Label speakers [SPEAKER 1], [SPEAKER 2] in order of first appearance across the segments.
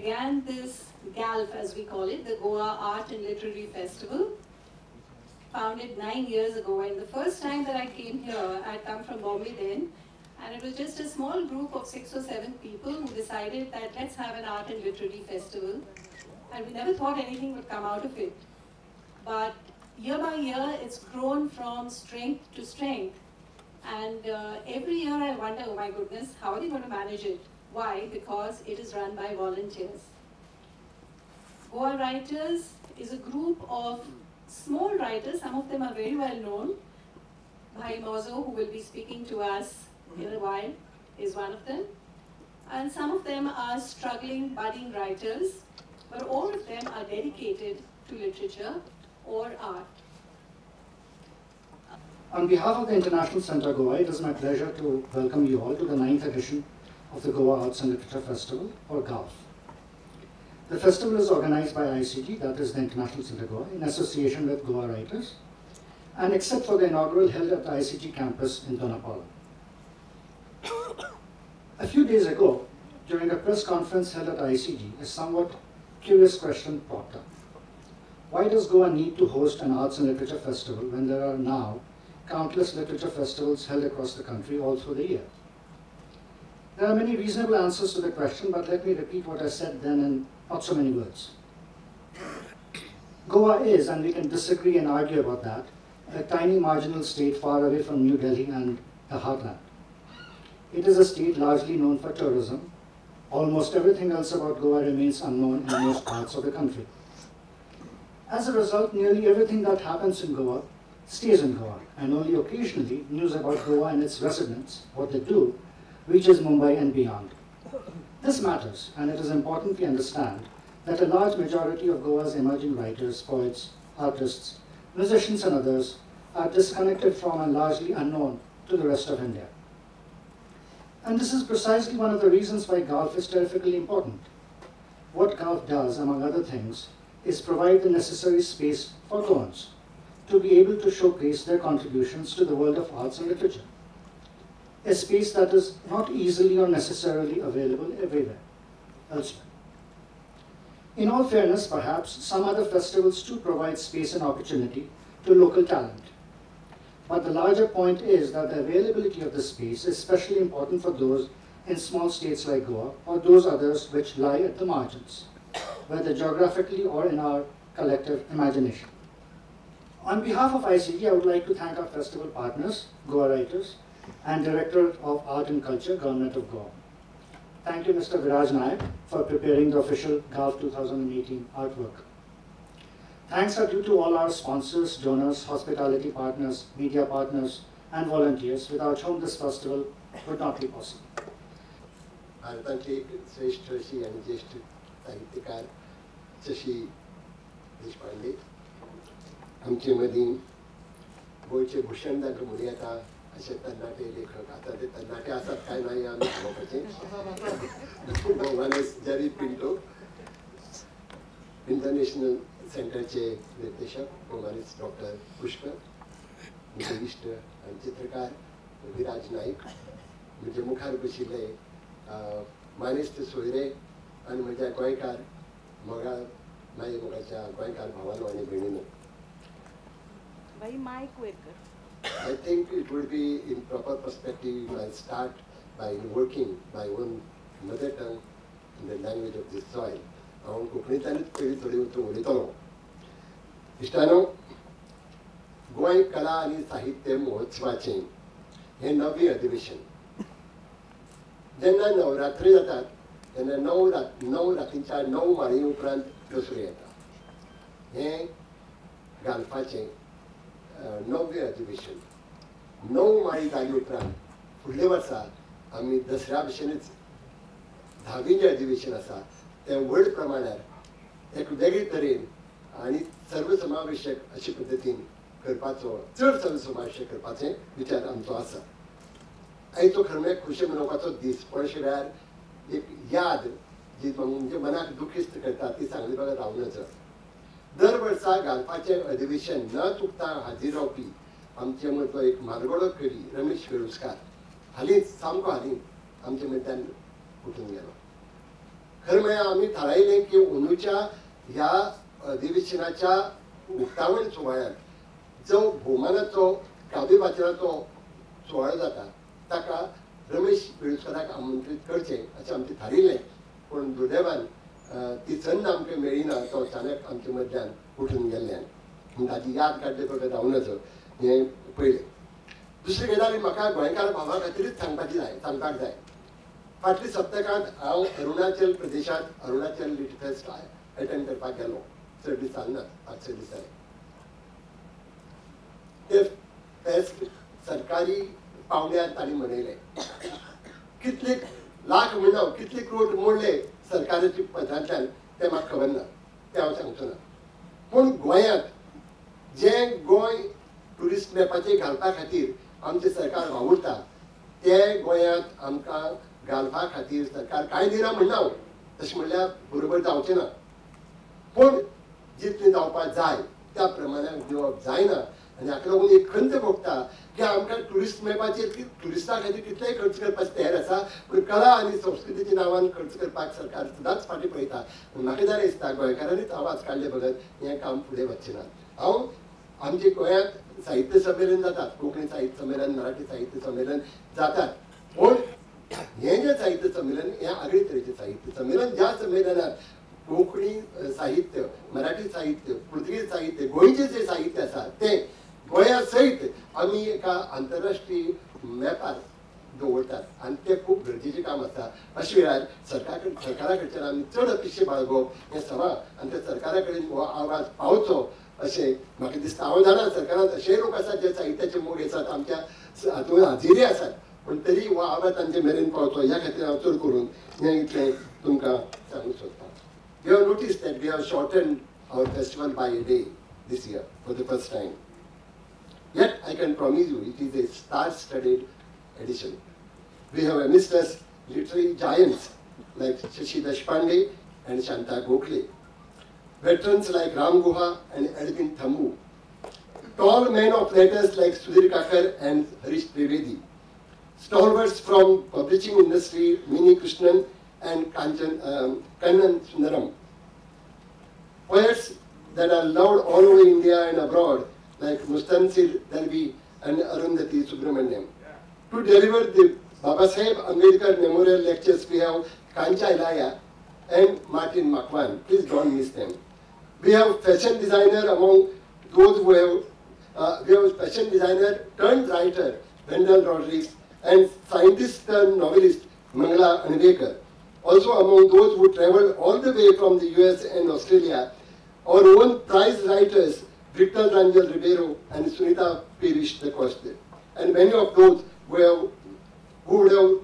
[SPEAKER 1] began this GALF, as we call it, the Goa Art and Literary Festival, founded 9 years ago. And the first time that I came here, I'd come from Bombay then, and it was just a small group of 6 or 7 people who decided that let's have an art and literary festival. And we never thought anything would come out of it. But year by year, it's grown from strength to strength. And every year I wonder, oh my goodness, how are they going to manage it? Why? Because it is run by volunteers. Goa Writers is a group of small writers. Some of them are very well known. Bhai Mozo, who will be speaking to us in a while, is one of them. And some of them are struggling, budding writers, but all of them are dedicated to literature or art.
[SPEAKER 2] On behalf of the International Centre Goa, it is my pleasure to welcome you all to the 9th edition of the Goa Arts and Literature Festival, or GALF. The festival is organized by ICG, that is the International Centre Goa, in association with Goa Writers, and except for the inaugural held at the ICG campus in Dona Paula. A few days ago, during a press conference held at ICG, a somewhat curious question popped up. Why does Goa need to host an arts and literature festival when there are now countless literature festivals held across the country all through the year? There are many reasonable answers to the question, but let me repeat what I said then in not so many words. Goa is, and we can disagree and argue about that, a tiny marginal state far away from New Delhi and the heartland. It is a state largely known for tourism. Almost everything else about Goa remains unknown in most parts of the country. As a result, nearly everything that happens in Goa stays in Goa, and only occasionally news about Goa and its residents, what they do, reaches Mumbai and beyond. This matters, and it is important we understand that a large majority of Goa's emerging writers, poets, artists, musicians and others are disconnected from and largely unknown to the rest of India. And this is precisely one of the reasons why GALF is terrifically important. What GALF does, among other things, is provide the necessary space for Goans to be able to showcase their contributions to the world of arts and literature. A space that is not easily or necessarily available everywhere elsewhere. In all fairness, perhaps, some other festivals too provide space and opportunity to local talent. But the larger point is that the availability of the space is especially important for those in small states like Goa or those others which lie at the margins, whether geographically or in our collective imagination. On behalf of ICG, I would like to thank our festival partners, Goa Writers, and Director of Art and Culture, Government of Goa. Thank you, Mr. Viraj Naik, for preparing the official GALF 2018 artwork. Thanks are due to all our sponsors, donors, hospitality partners, media partners, and volunteers, without whom this festival would not be possible.
[SPEAKER 3] भारतांतली एक श्रेष्ठ अशी आनी ज्येष्ठ साहित्यकार शशी देशपांडे, आमचे मदीं गोंयचे भूषण जांकां म्हणूं येता अशे तरणाटे लेखक, आतां ते तरणाटे आसात काय ना हें आमी थारोवपाचें, भोवमानेस्त जेरी पिंटो, इंटरनॅशनल सेंटरचे निर्देशक भोवमानेस्त डॉक्टर पुष्कर, म्हजे इश्ट आनी चित्रकार विराज नाईक, म्हजे मुखार बशिल्ले मानेस्त सोयरे आनी म्हज्या गोंयकार मोगाळ माई मोगाच्या गोंयकार भावानो आनी भयणीनो. I think it would be in proper perspective if I start by invoking my own mother tongue in the language of this soil. हांव कोंकणींतल्यानूच पयलीं थोडी उतरां उलयतलो. इश्टानो, गोंय कला आनी साहित्य महोत्सवाचें हें नवें अधिवेशन. जेन्ना नवरात्री जातात तेन्ना णव रातींच्या 9 माळये उपरांत दसरो येता. हें गाल्फाचें 9वें अधिवेशन. 9 माळी जाली उपरांत फुडल्या वर्सा आमी दसऱ्या भशेनच 10वीं जें अधिवेशन आसा तें व्हड प्रमाणार एक वेगळे तरेन आनी सर्वसमावेशक अशे पद्दतीन करपाचो, चड सर्वसमावेशक करपाचें विचार आमचो आसा. आयचो खरें म्हळ्यार खुशी मनोवपाचो दीस, पण अशे वेळार एक याद जी म्हणजे मनाक दुखेस्त करता ती सांगली बगर रावूं नजो. दर वर्सा गाल्फाचें अधिवेशन न चुकता हाजीर रावपी आमचे मदलो एक म्हालगडो कवी रमेश वेळुस्कार हालींच, सामको हालींच आमचे मदल्यान उठून गेलो. खरें म्हळ्यार आमी थारायलें की अंदूच्या ह्या अधिवेशनाच्या उक्तावण सुवाळ्यांत जो भोवमानाचो काव्य वाचनाचो सुवाळो जाता ताका रमेश वेळुस्काराक आमंत्रीत करचें अशें आमचें थारिल्लें. पूण दुर्दैवान ती संद आमकां मेळ्ळी ना. तो अचानक आमचे मदल्यान उठून गेल्ल्यान पूण ताची याद काडले बगर रावूं नजो हें पयलें. दुसरी गजाल म्हाका गोंयकार भावा खातीरच सांगपाची जाय, सांगपाक जाय. फाटल्या सप्तकांत हांव अरुणाचल प्रदेशांत अरुणाचल लिट फेस्ट अटेंड करपाक गेलो. चड दीस जाले, 5-6 दीस जाले. ते फेस्ट सरकारी पावंड्यार तांणी मनयलें. कितले लाख म्हणना, कितले क्रोड मोडले सरकाराच्या पदांतल्यान तें म्हाका खबर ना, तें हांव सांगचो ना. पूण गोंयांत जें गोंय ट्युरिस्ट मॅपाचेर घालपा खातीर आमचें सरकार वावुरता तें गोंयांत आमकां घालपा खातीर सरकार कांय दिना म्हणना हांव, तशें म्हणल्यार बरोबर जावचें ना. पूण जितलें जावपाक जाय त्या प्रमाणान दिवप जायना आनी हाका लागून एक खंत भोगता की आमकां ट्युरिस्ट मॅपाचेर ट्युरिस्टां खातीर कितलेय खर्च करपाक तयार आसा, पूण कला आनी संस्कृतीच्या नांवान खर्च करपाक सरकार सदांच फाटीं पळयता. म्हाका जाल्यार दिसता गोंयकारांनीच आवाज काडले बगर हें काम फुडें वचचें ना. हांव आमच्या गोंयांत साहित्य संमेलन जातात, कोंकणी साहित्य संमेलन, मराठी साहित्य संमेलन जातात, पूण हें जें साहित्य संमेलन हें आगळे तरेचें साहित्य संमेलन. ज्या संमेलनात कोंकणी साहित्य, मराठी साहित्य, पुर्तुगेज साहित्य, गोंयचें जें साहित्य आसा तें गोंया सयत आमी एका आंतरराष्ट्रीय मॅपार दवरतात आनी तें खूब गरजेचें काम आसा. अशे वेळार सरकारा कडच्यान आमी चड अपेक्षा बाळगोवप हें समा आनी त्या सरकारा कडेन हो आवाज पावचो अशें म्हाका दिसता. हांव जाणा सरकारांत अशेय लोक आसात जे साहित्याचे मोग आसात, आमच्या हातूंत हाजिरी आसात, पूण तरी हो आवाज तांचे मेरेन पावचो ह्या खातीर हांव चड करून हें इतलें तुमकां सांगूंक सोदतां. You have noticed that we have shortened our festival by a day this year for the first time. Yet I can promise you it is a star-studded edition. We have amidst us literary giants like Shashi Deshpande and Shanta Gokhale, veterans like Ram Guha and Edwin Thambu, tall men of letters like Sudhir Kakar and Harish Trivedi, stalwarts from publishing industry Mini Krishnan and Kannan Sundaram, poets that are loved all over India and abroad like Mustansir Dalvi and Arundhati Subramaniam. To deliver the Babasaheb Ambedkar Memorial Lectures, we have Kancha Ilaiah and Martin Makwan. Please don't miss them. We have fashion designer among those who have, we have fashion designer turned writer Wendell Rodrigues and scientist turned novelist Mangala Anvekar. Also among those who traveled all the way from the US and Australia, our own prize writers Victor Rangel Ribeiro and Sunita Pirish de Coste, and many of those who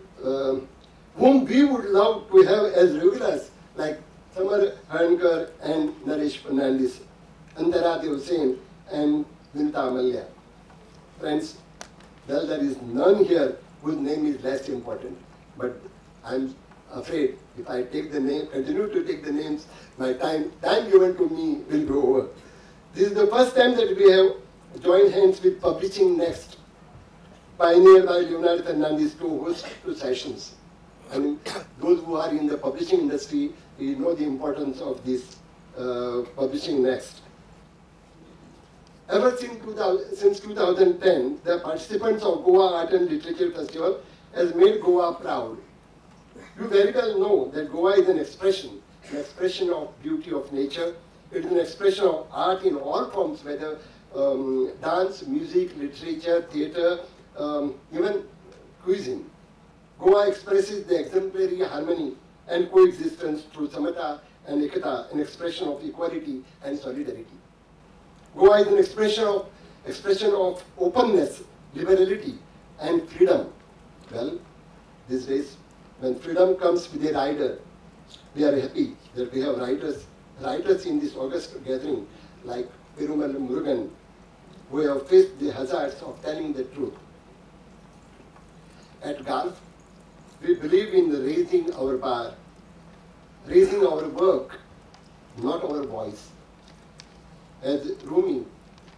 [SPEAKER 3] whom we would love to have as regulars like Samar Hankar and Naresh Fernandez, Antara Hussain and Vinta Mallya. Friends, well, there is none here whose name is less important, but I'm afraid if I take the name, continue to take the names, my time given to me will be over. This is the first time that we have joined hands with Publishing Next, pioneered by Leonard Fernandez, to host 2 sessions. I mean, those who are in the publishing industry, you know the importance of this Publishing Next. Ever since 2010, the participants of Goa Art and Literature Festival has made Goa proud. You very well know that Goa is an expression of beauty of nature. It is an expression of art in all forms, whether dance, music, literature, theatre, even cuisine. Goa expresses the exemplary harmony and coexistence through samata and ekata, an expression of equality and solidarity. Goa is an expression of openness, liberality, and freedom. Well, these days, when freedom comes with a rider, we are happy that we have writers in this august gathering like Perumal Murugan, who have faced the hazards of telling the truth. At GALF, we believe in raising our bar, raising our work, not our voice. As Rumi,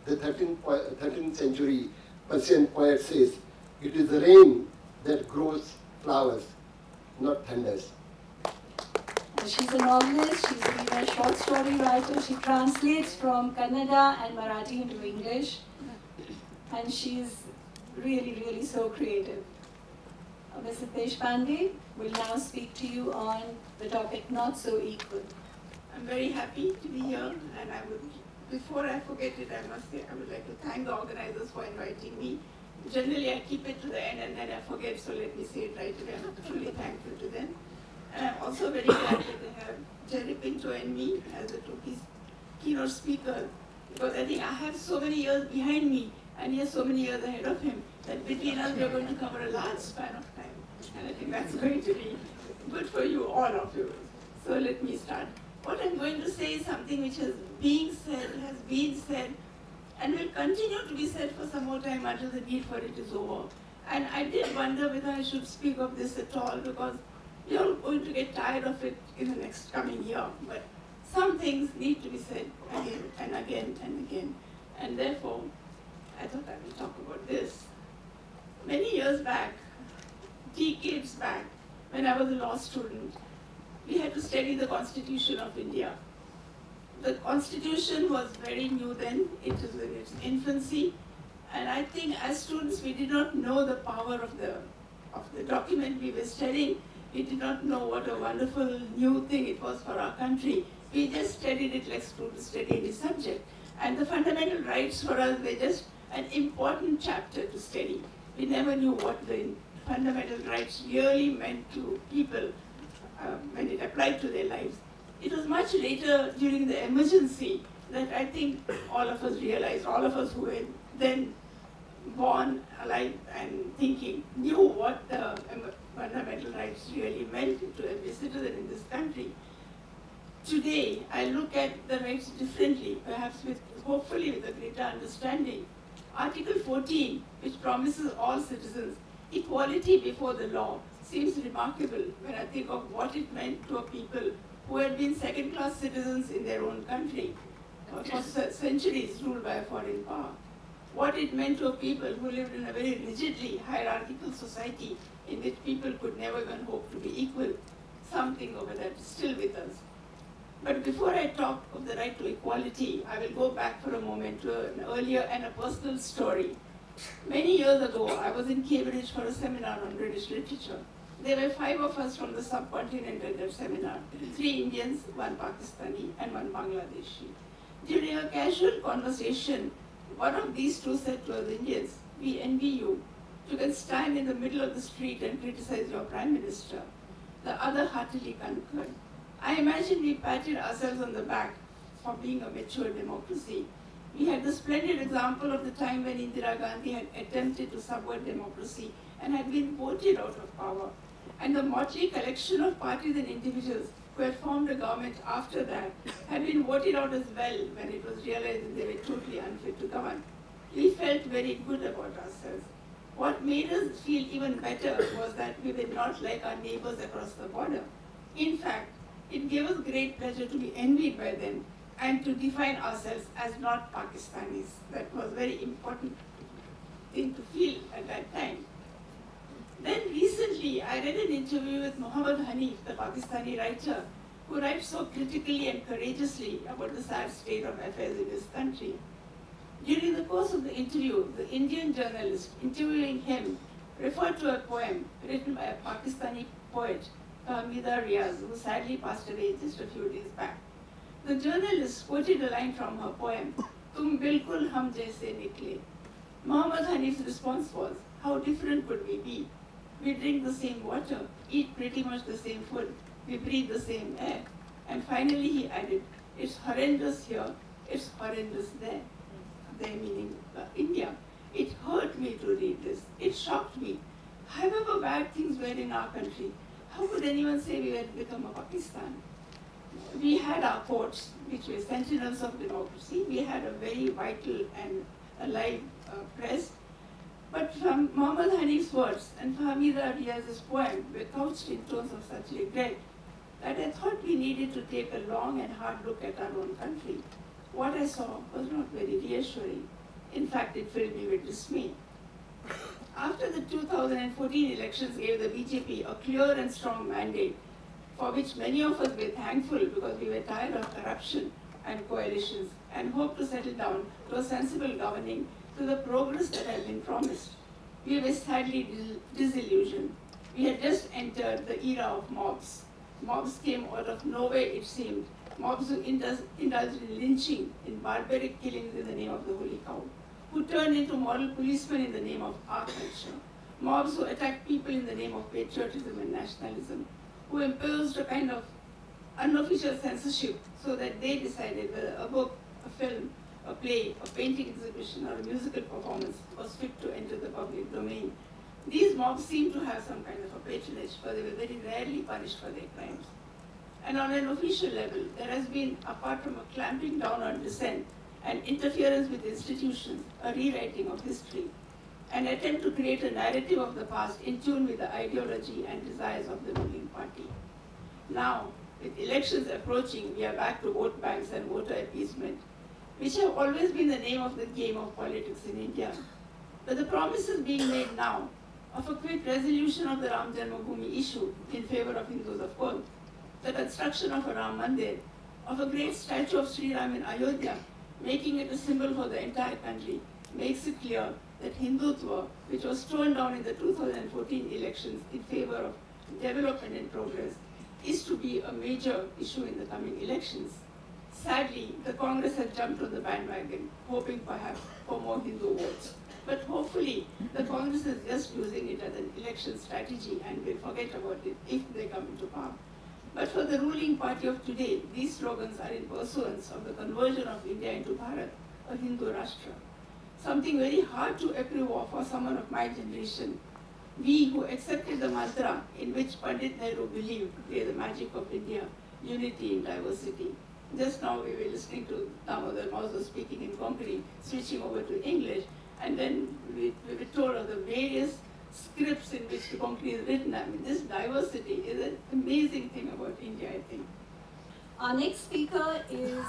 [SPEAKER 3] the 13th century Persian poet says, it is the rain that grows flowers, not thunders.
[SPEAKER 1] She's a novelist, she's been a short story writer, she translates from Kannada and Marathi into English, and she's really, really so creative. Mrs. Deshpande will now speak to you on the topic, Not So Equal.
[SPEAKER 4] I'm very happy to be here, and I would, before I forget it, I must say I would like to thank the organizers for inviting me. Generally, I keep it to the end and then I forget, so let me say it right away. I'm truly thankful to them. And I'm also very glad that they have Jerry Pinto and me as the two keynote speakers, because I think I have so many years behind me and he has so many years ahead of him that between us we are going to cover a large span of time. And I think that's going to be good for you, all of you. So let me start. What I'm going to say is something which has been said, and will continue to be said for some more time until the need for it is over. And I did wonder whether I should speak of this at all, because you're going to get tired of it in the next coming year. But some things need to be said again and again and again. And therefore, I thought I will talk about this. Many years back, decades back, when I was a law student, we had to study the Constitution of India. The Constitution was very new then, it was in its infancy, and I think as students we did not know the power of the document we were studying. We did not know what a wonderful new thing it was for our country. We just studied it like students study any subject. And the fundamental rights for us were just an important chapter to study. We never knew what the fundamental rights really meant to people when it applied to their lives. It was much later during the emergency that I think all of us realized, all of us who were then born, alive and thinking, knew what the fundamental rights really meant to every citizen in this country. Today, I look at the rights differently, perhaps with, hopefully with a greater understanding. Article 14, which promises all citizens equality before the law, seems remarkable when I think of what it meant to a people who had been second-class citizens in their own country for centuries ruled by a foreign power. What it meant to a people who lived in a very rigidly hierarchical society in which people could never even hope to be equal. Something over that is still with us. But before I talk of the right to equality, I will go back for a moment to an earlier and a personal story. Many years ago, I was in Cambridge for a seminar on British literature. There were 5 of us from the subcontinent at that seminar, 3 Indians, 1 Pakistani, and 1 Bangladeshi. During a casual conversation, one of these two said to us Indians, "We envy you. You can stand in the middle of the street and criticize your prime minister." The other heartily concurred. I imagine we patted ourselves on the back for being a mature democracy. We had the splendid example of the time when Indira Gandhi had attempted to subvert democracy and had been voted out of power. And the motley collection of parties and individuals who had formed a government after that had been voted out as well when it was realized that they were totally unfit to govern. We felt very good about ourselves. What made us feel even better was that we were not like our neighbors across the border. In fact, it gave us great pleasure to be envied by them and to define ourselves as not Pakistanis. That was a very important thing to feel at that time. Then recently, I read an interview with Muhammad Hanif, the Pakistani writer, who writes so critically and courageously about the sad state of affairs in his country. During the course of the interview, the Indian journalist interviewing him referred to a poem written by a Pakistani poet, Fahmida Riaz, who sadly passed away just a few days back. The journalist quoted a line from her poem, "Tum bilkul hum jaise nikle." Muhammad Hanif's response was, "How different could we be? We drink the same water, eat pretty much the same food, we breathe the same air." And finally he added, "It's horrendous here, it's horrendous there." There meaning India. It hurt me to read this. It shocked me. However bad things were in our country, how could anyone say we had become a Pakistan? We had our courts, which were sentinels of democracy. We had a very vital and alive press. But from Muhammad Hanif's words and Fahmida Riaz's poem were couched in tones of such regret that I thought we needed to take a long and hard look at our own country. What I saw was not very reassuring. In fact, it filled me with dismay. After the 2014 elections gave the BJP a clear and strong mandate, for which many of us were thankful because we were tired of corruption and coalitions and hoped to settle down to a sensible governing, to the progress that had been promised. We were sadly disillusioned. We had just entered the era of mobs. Mobs came out of nowhere, it seemed. Mobs who indulged in lynching, in barbaric killings in the name of the holy cow, who turned into moral policemen in the name of our culture, mobs who attacked people in the name of patriotism and nationalism, who imposed a kind of unofficial censorship so that they decided whether a book, a film, a play, a painting exhibition, or a musical performance was fit to enter the public domain. These mobs seemed to have some kind of a patronage, for they were very rarely punished for their crimes. And on an official level, there has been, apart from a clamping down on dissent and interference with institutions, a rewriting of history, an attempt to create a narrative of the past in tune with the ideology and desires of the ruling party. Now, with elections approaching, we are back to vote banks and voter appeasement, which have always been the name of the game of politics in India. But the promises being made now of a quick resolution of the Ram Janmabhoomi issue in favor of Hindus, of course, the construction of a Ram Mandir, of a great statue of Sri Ram in Ayodhya, making it a symbol for the entire country, makes it clear that Hindutva, which was torn down in the 2014 elections in favor of development and progress, is to be a major issue in the coming elections. Sadly, the Congress has jumped on the bandwagon, hoping perhaps for more Hindu votes. But hopefully, the Congress is just using it as an election strategy and will forget about it if they come into power. But for the ruling party of today, these slogans are in pursuance of the conversion of India into Bharat, a Hindu Rashtra. Something very hard to approve of for someone of my generation. We who accepted the mantra in which Pandit Nehru believed lay the magic of India, unity in diversity. Just now we were listening to Damodar Mauzo speaking in Konkani, switching over to English, and then we were told of the various scripts in which the Konkani is written. I mean, this diversity is an amazing thing about India, I think.
[SPEAKER 1] Our next speaker is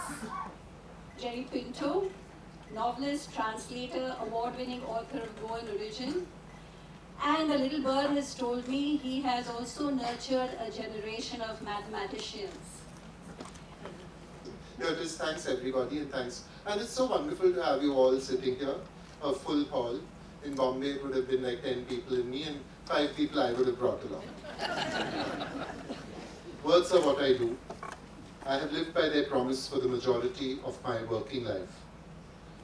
[SPEAKER 1] Jerry Pinto, novelist, translator, award-winning author of Goan origin. And a little bird has told me he has also nurtured a generation of mathematicians.
[SPEAKER 5] No, just thanks everybody, and thanks. And it's so wonderful to have you all sitting here, a full hall. In Bombay, it would have been like 10 people in me and 5 people I would have brought along. Words are what I do. I have lived by their promise for the majority of my working life.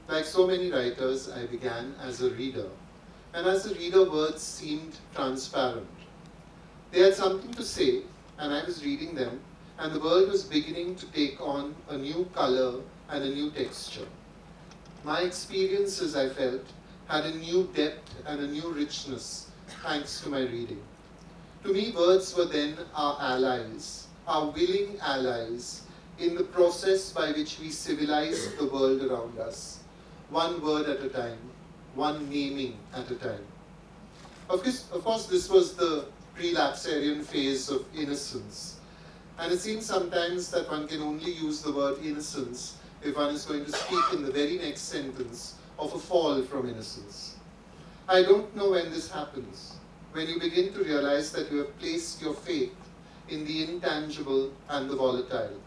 [SPEAKER 5] Like so many writers, I began as a reader. And as a reader, words seemed transparent. They had something to say, and I was reading them, and the world was beginning to take on a new color and a new texture. My experiences, I felt, had a new depth and a new richness thanks to my reading. To me, words were then our allies, our willing allies, in the process by which we civilized the world around us, one word at a time, one naming at a time. Of course, this was the prelapsarian phase of innocence. And it seems sometimes that one can only use the word innocence if one is going to speak in the very next sentence of a fall from innocence. I don't know when this happens, when you begin to realize that you have placed your faith in the intangible and the volatile.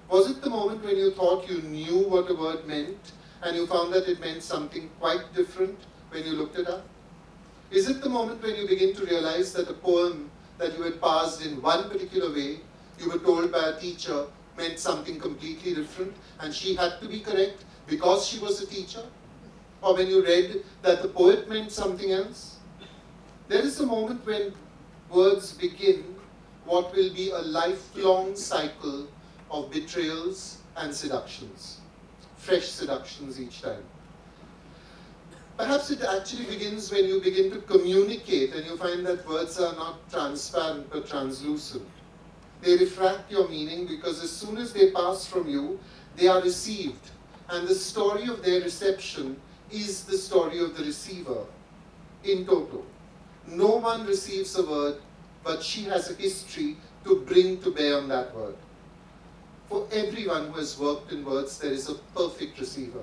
[SPEAKER 5] Was it the moment when you thought you knew what a word meant and you found that it meant something quite different when you looked it up? Is it the moment when you begin to realize that a poem that you had parsed in one particular way, you were told by a teacher, meant something completely different, and she had to be correct because she was a teacher? Or when you read that the poet meant something else? There is a moment when words begin what will be a lifelong cycle of betrayals and seductions, fresh seductions each time. Perhaps it actually begins when you begin to communicate and you find that words are not transparent but translucent. They refract your meaning because as soon as they pass from you, they are received. And the story of their reception is the story of the receiver in toto. No one receives a word, but she has a history to bring to bear on that word. For everyone who has worked in words, there is a perfect receiver.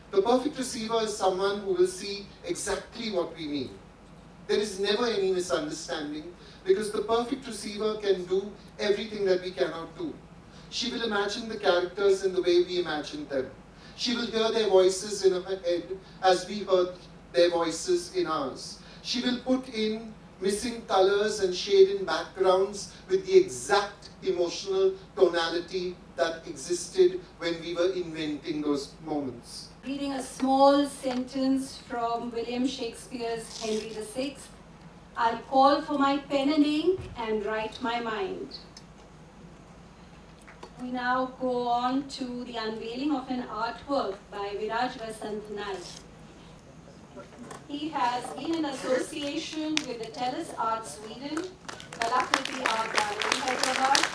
[SPEAKER 5] The perfect receiver is someone who will see exactly what we mean. There is never any misunderstanding because the perfect receiver can do everything that we cannot do. She will imagine the characters in the way we imagined them. She will hear their voices in her head as we heard their voices in ours. She will put in missing colors and shade in backgrounds with the exact emotional tonality that existed when we were inventing those moments.
[SPEAKER 1] Reading a small sentence from William Shakespeare's Henry VI, I'll call for my pen and ink and write my mind. We now go on to the unveiling of an artwork by Viraj Vasant Naik. He has been in association with the Tellus Art Sweden, Kalakriti Art Gallery, Hyderabad.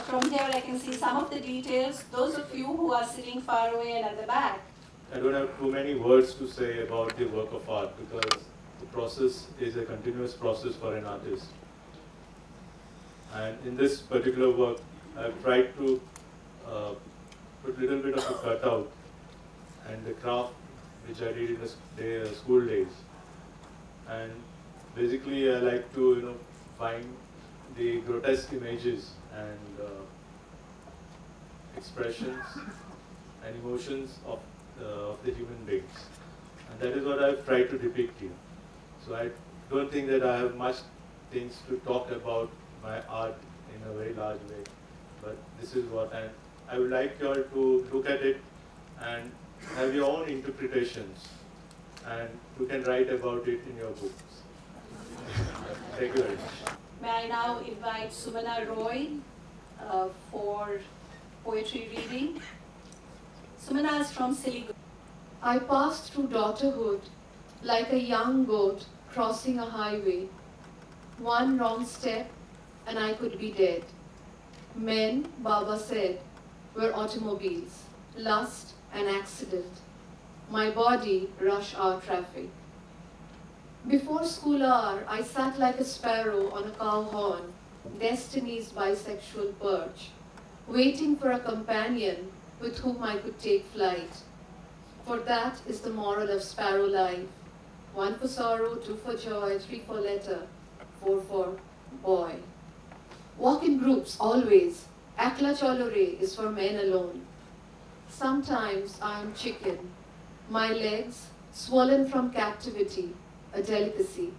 [SPEAKER 1] From here I can see some of the details. Those of you who are sitting far away and at the back.
[SPEAKER 6] I don't have too many words to say about the work of art because the process is a continuous process for an artist. And in this particular work, I've tried to put a little bit of a cutout and the craft which I did in the school days. And basically I like to, find the grotesque images and expressions and emotions of the human beings. And that is what I've tried to depict here. So I don't think that I have much things to talk about my art in a very large way, but this is what I would like you all to look at it and have your own interpretations, and you can write about it in your books. Thank you very much.
[SPEAKER 1] May I now invite Sumana Roy for poetry reading. Sumana is from Siliguri.
[SPEAKER 7] I passed through daughterhood like a young goat crossing a highway. One wrong step and I could be dead. Men, Baba said, were automobiles, lust and accident. My body, rush hour traffic. Before school hour, I sat like a sparrow on a cow horn, destiny's bisexual perch, waiting for a companion with whom I could take flight. For that is the moral of sparrow life. 1 for sorrow, 2 for joy, 3 for letter, 4 for boy. Walk in groups always. Akla cholore is for men alone. Sometimes I am chicken, my legs swollen from captivity, a delicacy.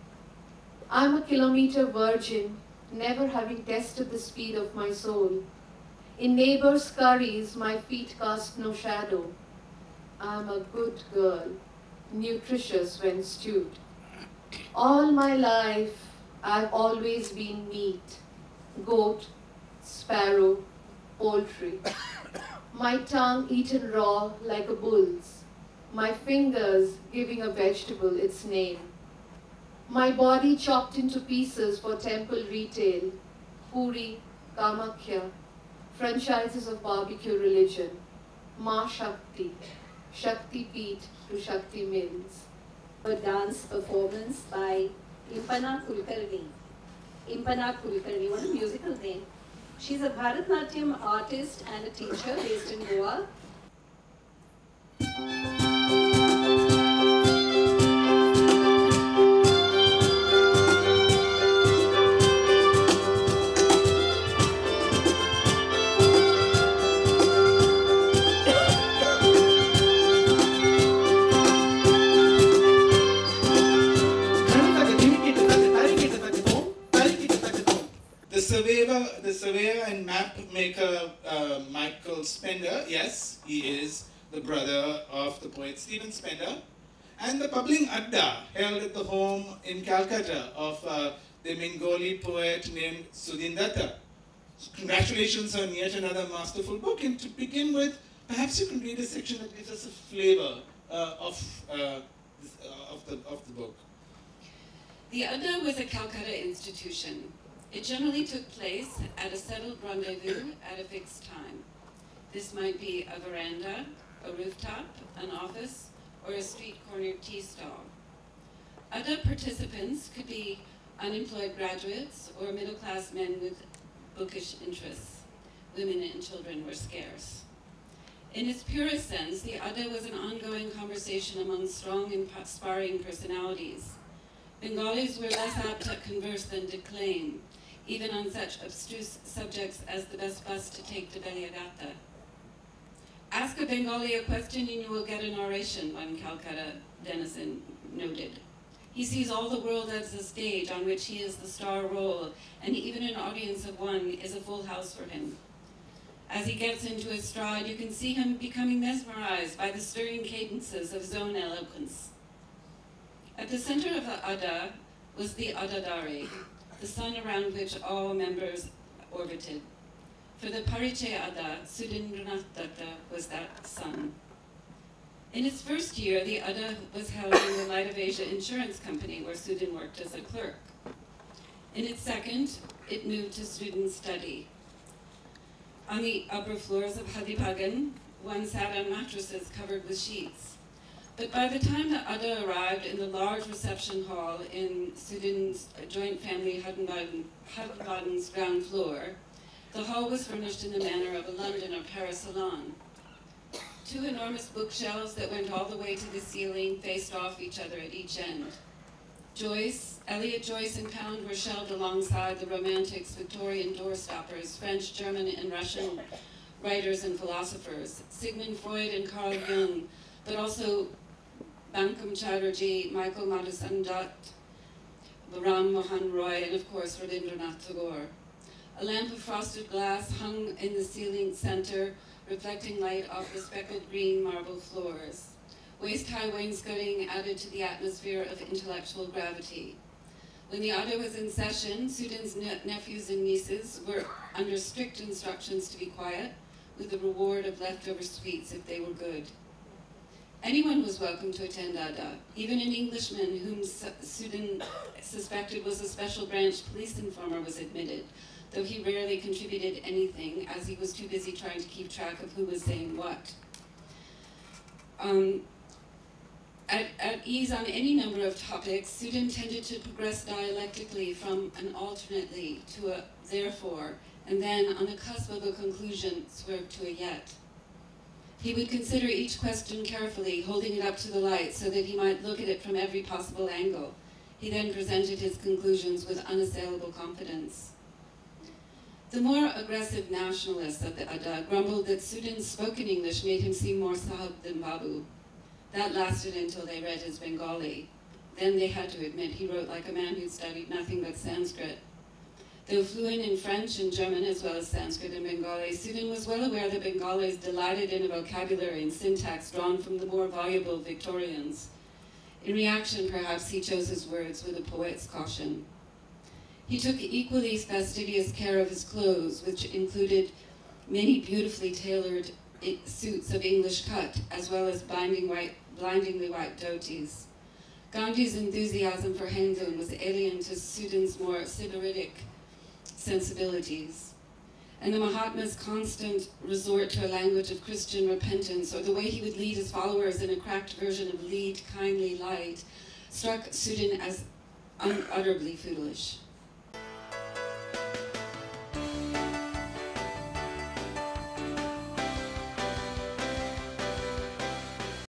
[SPEAKER 7] I am a kilometer virgin, never having tested the speed of my soul. In neighbors' curries, my feet cast no shadow. I am a good girl, nutritious when stewed. All my life, I've always been meat, goat, sparrow, poultry. My tongue eaten raw like a bull's, my fingers giving a vegetable its name. My body chopped into pieces for temple retail, Puri, Kamakhya, franchises of barbecue religion, Ma Shakti, Shakti Peeth to Shakti Mills.
[SPEAKER 1] A dance performance by Impana Kulkarni. Impana Kulkarni, what a musical name. She's a Bharatanatyam artist and a teacher based in Goa.
[SPEAKER 8] The surveyor and map maker Michael Spender, yes, he is the brother of the poet Stephen Spender, and the Publing Adda held at the home in Calcutta of the Bengali poet named Sudin Datta. Congratulations on yet another masterful book, and to begin with, perhaps you can read a section that gives us a flavor of the book.
[SPEAKER 9] The Adda was a Calcutta institution. It generally took place at a settled rendezvous at a fixed time. This might be a veranda, a rooftop, an office, or a street corner tea stall. Adda participants could be unemployed graduates or middle-class men with bookish interests. Women and children were scarce. In its purest sense, the Adda was an ongoing conversation among strong and sparring personalities. Bengalis were less apt to converse than declaim, even on such abstruse subjects as the best bus to take to Beliaghata. Ask a Bengali a question and you will get an oration, one Calcutta denizen noted. He sees all the world as a stage on which he is the star role, and even an audience of one is a full house for him. As he gets into his stride, you can see him becoming mesmerized by the stirring cadences of his own eloquence. At the center of the Adda was the Addadari, the sun around which all members orbited. For the Parichay Adda, Sudhindranath Datta was that sun. In its first year, the Adda was held in the Light of Asia Insurance Company, where Sudhin worked as a clerk. In its second, it moved to student study. On the upper floors of Hatibagan, one sat on mattresses covered with sheets. But by the time the Adda arrived in the large reception hall in Sudhin's joint family Hatibagan's ground floor, the hall was furnished in the manner of a London or Paris salon. Two enormous bookshelves that went all the way to the ceiling faced off each other at each end. Joyce, Eliot Joyce and Pound were shelved alongside the Romantics, Victorian doorstoppers, French, German, and Russian writers and philosophers, Sigmund Freud and Carl Jung, but also Bankim Chatterjee, Michael Madhusudan Dutt, Ram Mohan Roy, and of course Rabindranath Tagore. A lamp of frosted glass hung in the ceiling center, reflecting light off the speckled green marble floors. Waist-high wainscoting added to the atmosphere of intellectual gravity. When the Adda was in session, Sudhin's nephews and nieces were under strict instructions to be quiet, with the reward of leftover sweets if they were good. Anyone was welcome to attend Adda, even an Englishman whom Sudhin suspected was a special branch police informer was admitted, though he rarely contributed anything, as he was too busy trying to keep track of who was saying what. At ease on any number of topics, Sudhin tended to progress dialectically from an alternately to a therefore, and then, on the cusp of a conclusion, swerve to a yet. He would consider each question carefully, holding it up to the light so that he might look at it from every possible angle. He then presented his conclusions with unassailable confidence. The more aggressive nationalists of the Adda grumbled that Sudhin's spoken English made him seem more sahib than Babu. That lasted until they read his Bengali. Then they had to admit he wrote like a man who'd studied nothing but Sanskrit. Though fluent in French and German as well as Sanskrit and Bengali, Sudhin was well aware that Bengalis delighted in a vocabulary and syntax drawn from the more voluble Victorians. In reaction, perhaps, he chose his words with a poet's caution. He took equally fastidious care of his clothes, which included many beautifully tailored suits of English cut, as well as blindingly white dhotis. Gandhi's enthusiasm for handloom was alien to Sudhin's more sybaritic sensibilities. And the Mahatma's constant resort to a language of Christian repentance, or the way he would lead his followers in a cracked version of Lead Kindly Light, struck Sudhin as unutterably foolish.